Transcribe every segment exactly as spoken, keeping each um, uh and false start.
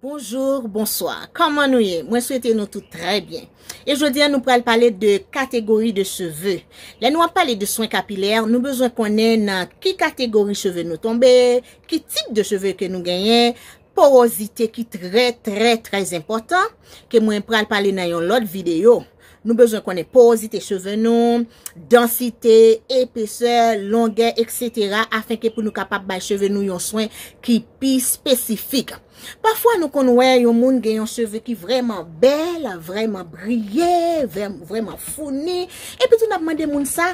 Bonjou, bonswa. Kòman nou ye? Mwen swete nou tout trè byen. E jodi a nou pral pale de kategori de cheve. Lè nou ap pale de swen kapilè, nou bezwen konnen nan ki kategori cheve nou tonbe, ki tip de cheve ke nou genyen, porozite ki trè, trè, trè enpòtan, ke mwen pral pale nan yon lòt videyo. Nou bezwen konnen porozite cheve nou, dansite, epesè, longè, etsetera, afenke pou nou kapab bay cheve nou yon swen ki pi espesifik. Pafwa nou konn wè yon moun gen yon cheve ki vrèman bèl, vrèman briye, vrè-, vrèman founi, epi tou n ap mande moun sa,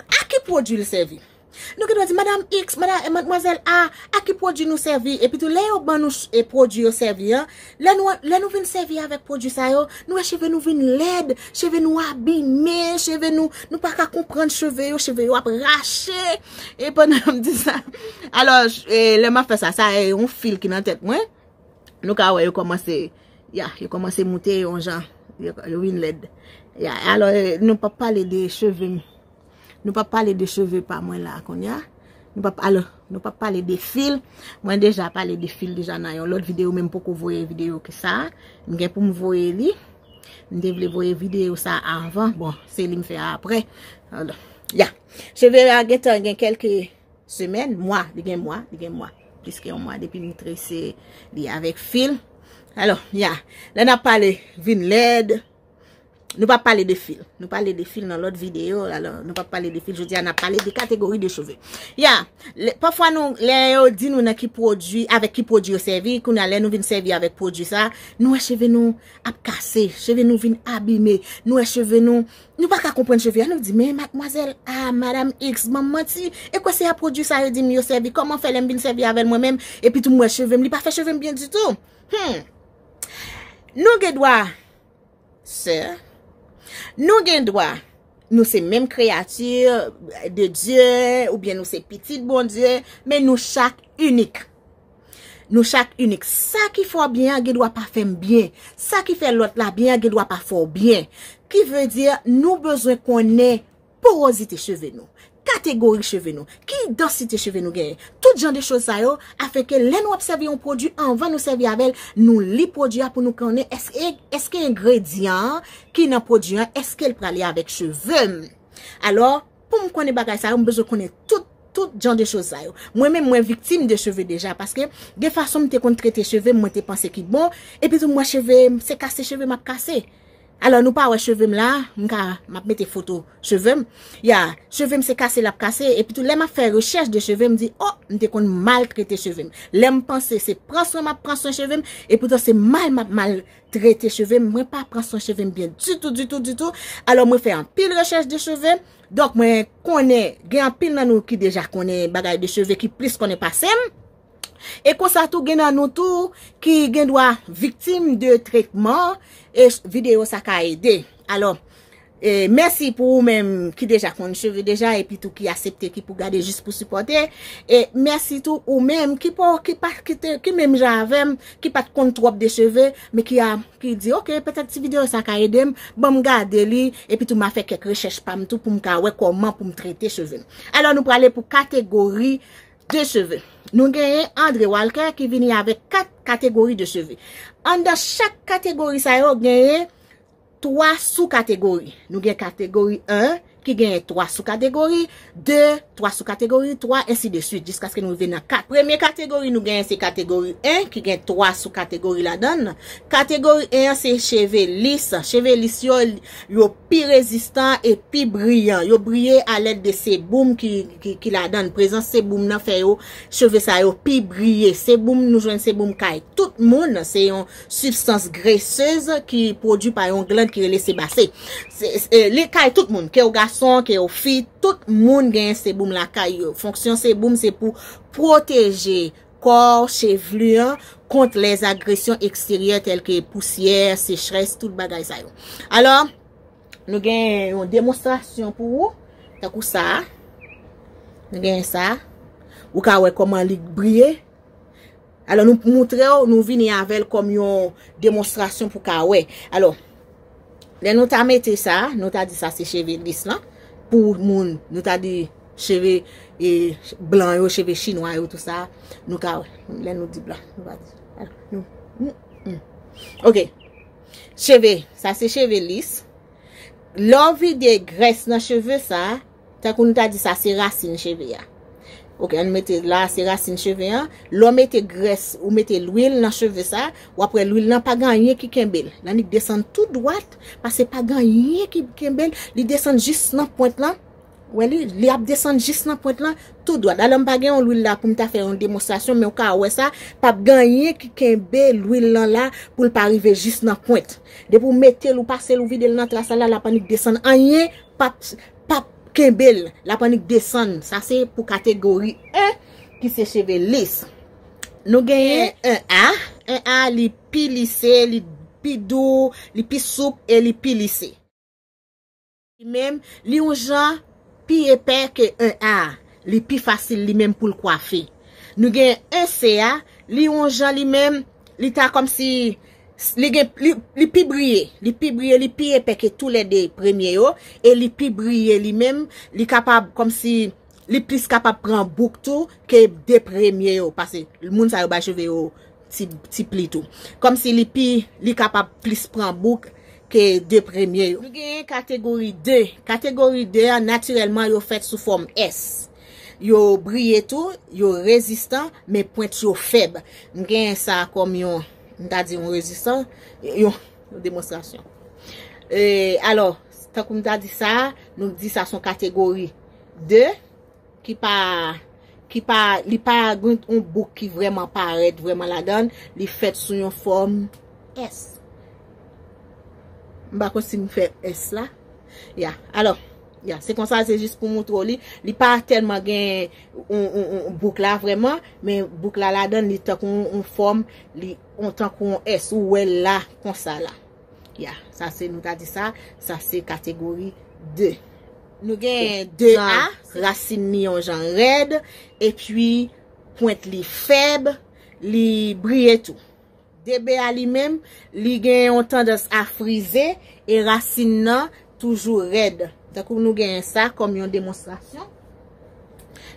a ki pwodui l sèvi? Nou gen dwa di, "Madanm X, madanm, eh, madmwazèl A, a ki pwodui nou sèvi?" Epi tou, lè yo ban nou ch-, e pwodui yo sèvi an, lè nou, lè nou vin sèvi avèk pwodui sa yo, nou wè cheve nou vin lèd, cheve nou abime, cheve nou, nou pa ka konprann cheve yo, cheve yo ap rache. E pandan m di sa, alò, e, lè m ap fè sa, sa e yon fil ki nan tèt mwen. Nou ka wè yo kòmanse, ya, yo kòmanse moute yon jan, yo, yo vin lèd. Ya, alò, e, nou p ap pale de cheve m. Nou p ap pale de cheve pa mwen la kounye a. Nou p ap, alò, nou p ap pale de fil. Mwen deja pale de fil deja nan yon lòt videyo, men m poko voye videyo ki sa. M gen pou m voye li. M te vle voye videyo sa avan. Bon, se li m fè apre. Alò, ya. Cheve a gentan gen kèlke semèn, mwa, li gen mwa, li gen mwa. Plis ke yon mwa depi m trese li avèk fil. Alò, ya, lè n ap pale vin lèd, nou p ap pale de fil. Nou pale de fil nan lòt videyo. Alò, nou p ap pale de fil. Jodi a, n ap pale de kategori de cheve. Ya, lè, pafwa nou, lè yo di nou nan ki pwodui, avèk ki pwodui yo sèvi, kounye a, lè nou vin sèvi avèk pwodui sa, nou wè cheve nou ap kase, cheve nou vin abime, nou wè cheve nou, nou pa ka konprann cheve a, nou di, "Men madmwazèl, ah, madanm X, ban m manti, e kwè se a pwodui sa yo di m yo sèvi, kòman fè lè m vin sèvi avè l mwen menm, epi tou m wè cheve m, li pa fè cheve m byen ditou?" Hmm. Nou gen dwa, sè, nou gen dwa, nou se menm kreyati de Dye, oubyen nou se pitit Bondye, men nou chak inik. Nou chak inik. Sa ki fè w byen an gen dwa pa fè m byen. Sa ki fè lòt la byen an gen dwa pa fè w byen. Ki vle di, nou bezwen konnen porozite cheve nou, kategori cheve nou, ki dansite cheve nou genyen. Tout jan de choz sa yo, afenke lè nou ap sèvi yon pwodui, anvan nou sèvi avè l, nou li pwodui a pou nou konnen èske, èske engredyan an ki nan pwodui an, èske l prale avèk cheve m. Alò, pou m konnen bagay sa yo, m bezwen konnen tout, tout jan de choz sa yo. Mwen menm, mwen viktim de cheve deja, paske gen fason m te konn trete cheve m, mwen te panse ki bon, epi tou m wè cheve m, se kase cheve m ap kase. Alò, nou pa wè cheve m la, m ka, m ap mete foto cheve m. Ya, cheve m se kase l ap kase, epi tou lè m ap fè rechèch de cheve m, m di, "O, m te konn maltrete cheve m." Lè m panse se pran swen m ap pran swen cheve m, epoutan se mal m ap mal trete cheve m, mwen pa pran swen cheve m byen ditou, ditou, ditou. Alò, mwen fè anpil rechèch de cheve. Donk, mwen konnen, gen anpil nan nou ki deja konnen bagay de cheve, ki plis konnen pase m. E konsa tou, gen nan nou tou ki gen dwa viktim de tretman, e ch-, videyo sa ka ede. Alò, e mèsi pou ou menm ki deja konn cheve deja, epi tou ki aksepte, ki pou gade jis pou sipòte. E mèsi tou ou menm ki pa, ki pa, ki te, ki menm jan avè m, ki pa t konn twòp de cheve, men ki a, ki di, "Ok, petèt ti videyo sa ka ede m, ban m gade li, epi tou m a fè kèk rechèch pa m tou pou m ka wè kòman pou m trete cheve m." Alò, nou prale pou kategori de cheve. Nou genyen André Walker ki vini avèk kat kategori de cheve. Anndan chak kategori sa yo, genyen twa sou-kategori. Nou gen kategori en ki genyen twa sou-kategori, de, twa sou-kategori, twa, ensi de swit, jiskaske nou rive nan kat. Premye kategori nou genyen se kategori en ki gen twa sou-kategori ladan l. Kategori en an se cheve lis. Cheve lis yo, yo pi rezistan e pi briyan. Yo briye alèd de seboum ki, ki, ki ladan l. Prezans seboum nan fè yo, cheve sa yo pi briye. Seboum, nou jwenn seboum kay tout moun. Se yon sibstans gresez ki pwodui pa yon glann ki rele sebase. Se, se, li kay tout moun, ke w gason, ke w fi, tout moun genyen seboum lakay yo. Fonksyon seboum se pou pwoteje kò, chevelu an kont les agressions extérieures telles que pousyè, sechrès, tout bagay sa yo. Alò, nou gen yon demonstrasyon pou ou, tankou sa. Nou gen sa. Ou ka wè kòman li briye. Alò, nou moutre w, nou vini avè l kòm yon demonstrasyon pou ka wè. Alò, lè nou ta mete sa, nou ta di sa se cheve lis lan. Pou moun, nou ta di cheve, e, blan yo, cheve chinwa yo, tou sa. Nou ka wè. Lè nou di blan, nou pa di. Alò, nou, nou, Ok. Cheve, sa se cheve lis. Lè w vide grès nan cheve sa, tankou nou ta di sa se rasin cheve a. Ok, ann mete la, se rasin cheve an. Lè w mete grès, ou mete lwil nan cheve sa, w ap wè lwil lan pa gen anyen ki kenbe l. L annik desann tou dwat, paske pa gen anyen ki kenbe l. Li desann jis nan pwent lan. Wè li, li ap desann jis nan pwent lan, tou dwat. Alò, m pa gen yon lwil la pou m ta fè yon demonstrasyon, men w ka wè sa, p ap gen anyen ki kenbe lwil lan la pou l pa rive jis nan pwent. Depi w mete l, ou pase l, ou vide l nan tras la, l ap annik desann. Anyen p ap, p ap kenbe l, l ap annik desann. Sa se pou kategori en, ki se cheve lis. Nou genyen en A. En A, li pi lise, li pi dou, li pi soup e li pi lise. Li menm, li yon jan pi epè ke en A a. Li pi fasil li menm pou l kwafe. Nou gen en C a, li yon jan li menm, li ta kòmsi, li gen, li, li pi briye, li pi briye, li pi epè ke toulède premye yo, e li pi briye li menm, li kapab kòmsi, li plis kapab pran bouk tou ke de premye yo, paske moun sa yo bay cheve yo ti, ti pli tou. Kòmsi li pi, li kapab plis pran bouk ke de premye yo. Nou genyen kategori de. Kategori de a, natirèlman, yo fèt sou fòm S. Yo briye tou, yo rezistan, men pwent yo fèb. M genyen sa kòm yon, m ta di yon rezistan, yon, yon demonstrasyon. E, alò, tankou m ta di sa, nou di sa se yon kategori de. Ki pa, ki pa, li pa gen yon bouk ki vrèman parèt vrèman ladan l, li fèt sou yon fòm S. M pa konn si m fè S la. Ya, alò, ya, se konsa, se jis pou montre w li. Li pa tèlman gen yon, yon, yon bouk la vrèman, men bouk la ladan l, li tankou yon, yon fòm, li yon tankou yon S, ou wè l la, konsa la. Ya, sa se, nou ta di sa, sa se kategori de. Nou gen de A, rasin li yon jan rèd, epi pwent li fèb, li briye tou. De B a li menm, li gen yon tandans a frize, e rasin nan toujou rèd. Tankou nou gen sa kòm yon demonstrasyon.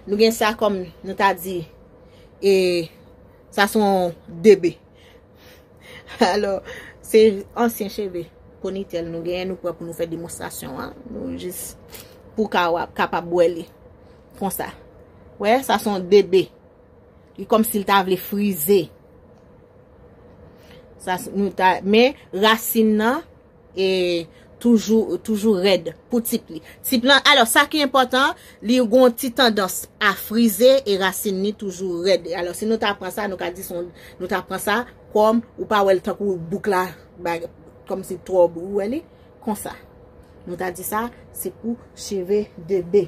Nou gen sa kòm, nou ta di, e sa se yon de B. Alò, se ansyen cheve Ponytail nou genyen, nou pran pou nou fè demonstrasyon an. Nou jis pou ka w ap kapab wè li. Konsa. Wè, sa se yon de B. Li kòmsi l ta vle frize. Sa, s-, nou ta, men rasin nan, e toujou, toujou rèd pou tip li. Tip lan, alò, sa ki enpòtan, li gon ti tandans a frize e rasin li toujou rèd. Alò, si nou ta pran sa, nou ka di se yon, nou ta pran sa kòm, ou pa wè l tankou bouk la, ba-, kòmsi twò, ou wè li, konsa. Nou ta di sa, se pou cheve de B.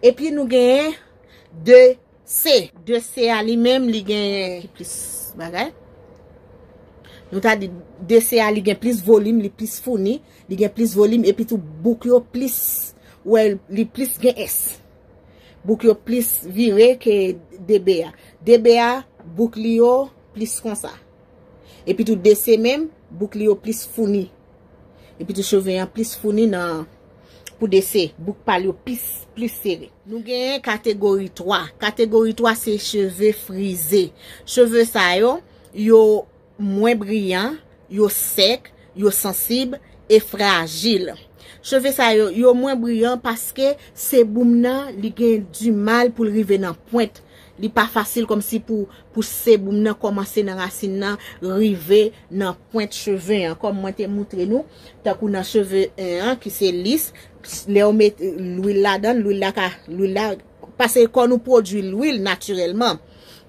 Epi nou genyen de C. De C a li menm, li gen ki plis bagay. Nou ta di de C a li gen plis volim, li plis founi, li gen plis volim, epi tou bouk yo plis, wè, li plis gen S. Bouk yo plis vire ke de B a. De B a, bouk li yo plis konsa. Epi tou de C menm, bouk li yo plis founi. Epi tou cheve an plis founi nan pou de C, bouk pa l yo plis, plis sere. Nou genyen kategori twa. Kategori twa se cheve frize. Cheve sa yo, yo mwen briyan, yo sèk, yo sansib e frajil. Cheve sa yo, yo mwen briyan paske seboum nan, li gen dimal pou l rive nan pwent. Li pa fasil kòmsi pou, pou seboum nan kòmanse nan rasin nan, rive nan pwent cheve an. Kòm mwen te moutre nou, tankou nan cheve en an, ki se lis, lè w met lwil ladan l, lwil la ka, lwil la, paske kò nou pwodui lwil natirèlman.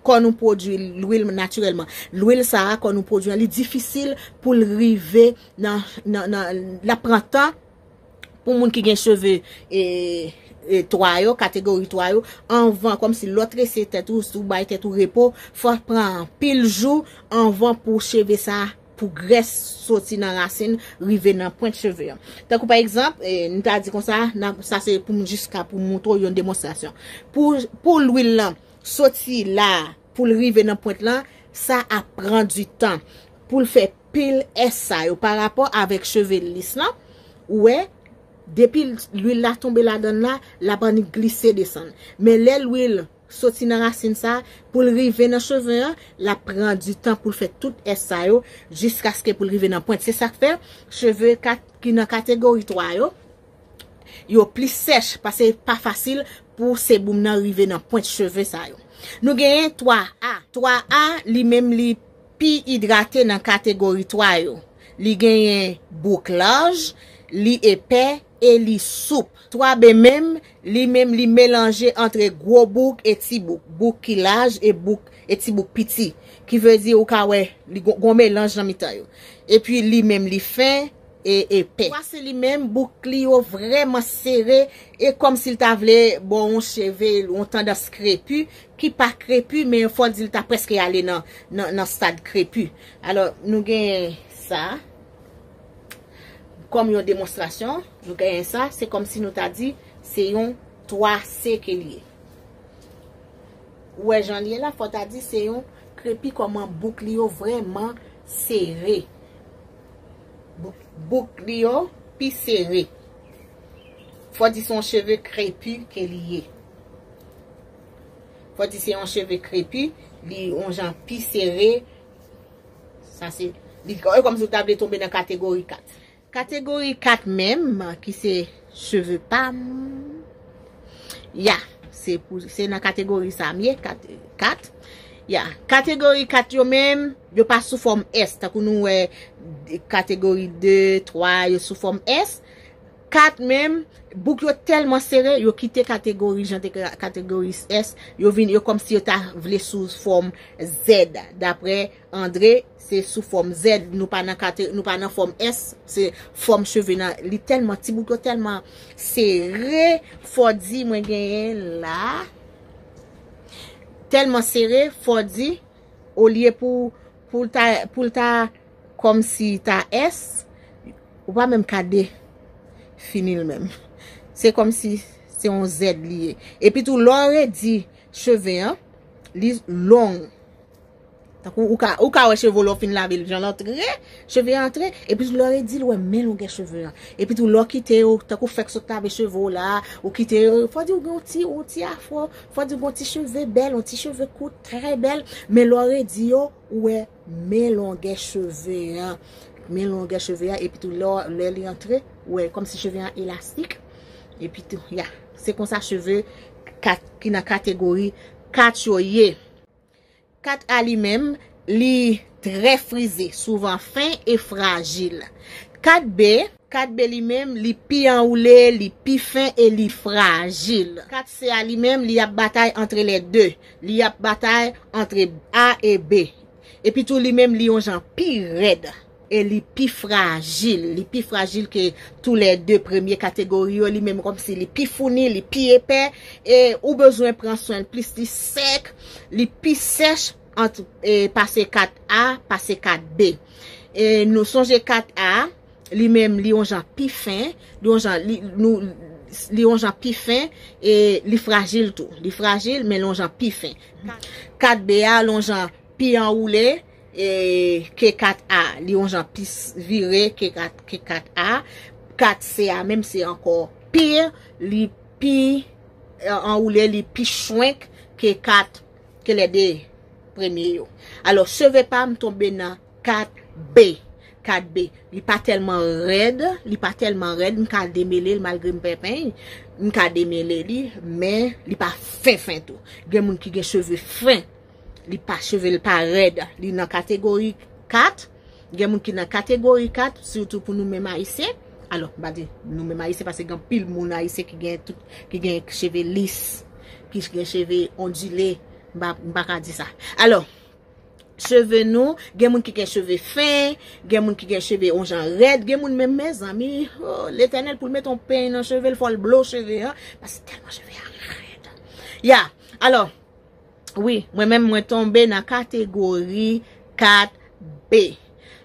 Kò nou pwodui lwil natirèlman. Lwil sa a, kò nou pwodui an, li difisil pou l rive nan, nan, nan, l ap pran tan pou moun ki gen cheve, e, e, twa yo, kategori twa yo, anvan, kòmsi lè w trese tèt ou, si w bay tèt ou repo, fò pran anpil jou anvan pou cheve sa, pou grès soti nan rasin, rive nan pwent cheve an. Tankou pa egzanp, e, nou ta di konsa, n ap, sa se pou m jiska pou m montre w yon demonstrasyon. Pou, pou lwil lan soti la, pou l rive nan pwent lan, sa ap pran di tan pou l fè pil S sa yo pa rapò avèk cheve lis lan. Ou wè, depi lwil la tonbe ladan l la, l ap annik glise desann. Men lè lwil Soti nan rasin sa, pou l rive nan cheve an, l ap pran di tan pou l fè tout S sa yo, jiskaske pou l rive nan pwent. Se sa k fè cheve kat, ki nan kategori twa yo, yo plis sèch, paske pa fasil pou seboum nan rive nan pwent cheve sa yo. Nou genyen twa A. Twa A, li menm, li pi idrate nan kategori twa yo. Li genyen bouk laj, li epè e li soup. Twa B menm, li menm, li melanje antre gwo bouk e ti bouk. Bouk ki laj e bouk e ti bouk piti. Ki vle di ou ka wè li gon, gon melanj nan mitan yo. Epi li menm, li fen e epè. Twa C li menm, bouk li yo vrèman sere e kòmsi l ta vle ba w yon cheve, yon tandans krepi, ki pa krepi, men fò di l ta prèske ale nan, nan, nan stad krepi. Alò, nou genyen sa. Kòm yon demonstrasyon, nou genyen sa, se kòmsi nou ta di, se yon twa C ke li ye. Ou wè jan li ye la, fò ta di se yon krepi kòman bouk li yo vrèman sere. Bouk, bouk li yo pi sere. Fò di se yon cheve krepi ke li ye. Fò di se yon cheve krepi, li yon jan pi sere. Sa se, li, e kòmsi w ta vle tonbe nan kategori kat. Kategori kat menm, ki se cheve pa m. Ya, se pou, se nan kategori sa m ye, kat, kat. Ya, kategori kat yo menm, yo pa sou fòm S, tankou nou wè kategori de, twa, yo sou fòm S. Kat menm, bouk yo tèlman sere, yo kite kategori, jan te ka-, kategori S, yo vin, yo kòmsi yo ta vle sou fòm Z, daprè Andre, se sou fòm Z, nou pa nan kate-, nou pa nan fòm S, se fòm cheve nan, li tèlman, ti bouk yo tèlman sere, fò di mwen genyen la, tèlman sere, fò di, olye pou, pou l ta, pou l ta kòmsi ta S, ou pa menm ka defini l menm. Se kòmsi se yon Z li ye. Epi tou, lè w redi cheve an, li long. Tankou ou ka, ou ka wè cheve w lè w fin lave l, jan l antre, cheve an antre, epi tou lè w redi l, ou wè men longè cheve an. Epi tou lè w kite yo, tankou fèk sot lave cheve w la, ou kite yo, fò di w gen yon ti, yon ti afro, fò di w gen yon ti cheve bèl, yon ti cheve kout, trè bèl, men lè w redi yo, ou wè men longè cheve an. Men longè cheve an, epi tou lè, lè li antre, ou wè kòmsi cheve an elastik. Epi tou, ya, se konsa cheve kat, ki nan kategori kat yo ye. Kat A li menm, li trè frize, souvan fen e frajil. Kat B, kat B li menm, li pi anwoule, li pi fen e li frajil. Kat C a li menm, li ap batay antre lè de. Li ap batay antre A e B. Epi tou li menm, li yon jan pi rèd. E li pi frajil, li pi frajil ke toulède premye kategori yo, li menm kòmsi li pi founi, li pi epè, e ou bezwen pran swen l plis, li sèk, li pi sèch ant, e, pase kat A, pase kat B. E nou sonje kat A, li menm, li yon jan pi fen, li yon jan, li, nou, li yon jan pi fen, e li frajil tou. Li frajil, men li yon jan pi fen. Kat B a, li yon jan pi anwoule, e, ke kat A. Li yon jan pi s-, vire ke kat, ke kat A. Kat C a menm se ankò pi, li pi, e, anwoule, li pi chwenk ke kat, ke lè de premye yo. Alò, cheve pa m tonbe nan kat B. Kat B. Li pa tèlman rèd, li pa tèlman rèd, m ka demele l malgre m pèpeny, m ka demele li, men li pa fen fen tou. Gen moun ki gen cheve fen, li pa, cheve l pa rèd, li nan kategori kat. Gen moun ki nan kategori kat, sitou pou nou menm ayisyen. Alò, m pa di nou menm ayisyen, paske gen anpil moun ayisyen ki gen tout, ki gen cheve lis, ki gen cheve ondile, m pa, m pa ka di sa. Alò, cheve nou, gen moun ki gen cheve fen, gen moun ki gen cheve yon jan rèd, gen moun menm, mezanmi, oh, Letènèl pou l mete yon peny nan cheve l, fò l blo cheve an, paske tèlman cheve a rèd. Ya, alò, wi, mwen menm mwen tonbe nan kategori kat B.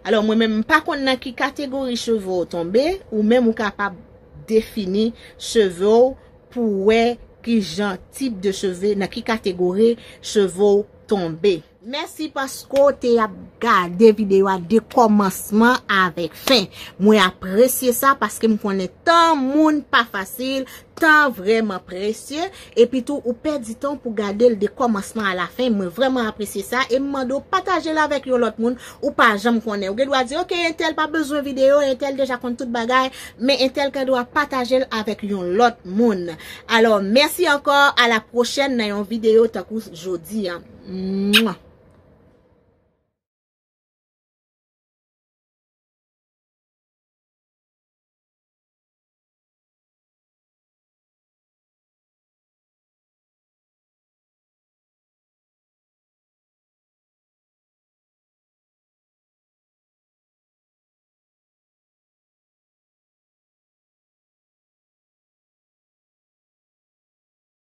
Alò, mwen menm m pa konn nan ki kategori cheve w tonbe, ou menm ou kapab defini cheve w pou wè ki jan tip de cheve, nan ki kategori cheve w tonbe. Mèsi paske w te ap gade videyo a de kòmansman avèk fen. Mwen apresye sa paske m konnen tan moun pa fasil, tan vrèman presye, epi tou ou pèdi tan pou gade l de kòmansman a la fen. Mwen vrèman apresye sa e m mande w pataje l avèk yon lòt moun ou pa janm konnen. Ou gen dwa di, "Ok, entèl pa bezwen videyo, entèl deja konn tout bagay," men entèl gen dwa pataje l avèk yon lòt moun. Alò, mèsi ankò, a la pwochèn nan yon videyo tankou jodi a. Mwah.